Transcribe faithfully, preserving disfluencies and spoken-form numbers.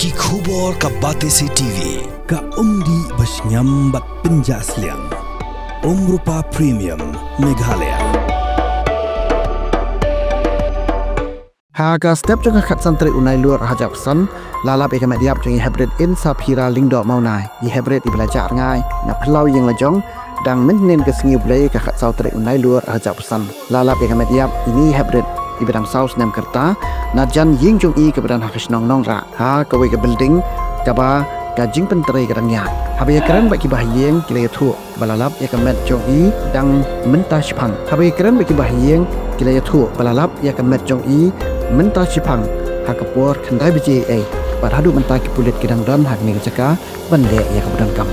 Ki khubor ka Batesi T V. Ka umdih ba shngiam bad pynjah sliang. Umrupa Premium, Meghalaya. Ha ka step jong ka khatsan tarik u Nailur ha Japsan, la lap ïa ka met ïap jong i Hebrit Insaphira Lyngdoh Mawnai. I Hebrit iba la jah rngai na phyllaw ïing lajong, dang mynhynnin ka sngi u Blei ka khatsaw tarik u Nailur ha Japsan. La lap ïa ka met ïap ine i Hebrit iba dang saw snem ka rta, na jan ïing jong i kaba don ha ka shnong Nongrah, ha kawei ka building kaba ka jingpyntrei ka dang ïaid. Haba ïakren bad ki bahaïing ki la ïathuh ba la lap ïa ka met jong i dang mynta shiphang. Haba ïakren bad ki bahaïing ki la ïathuh ba la lap ïa ka met jong i mynta shiphang ha ka por khyndai baje ei. Bad haduh mynta ki pulit ki dang don ha kane ka jaka ban leh ïa kaba donkam.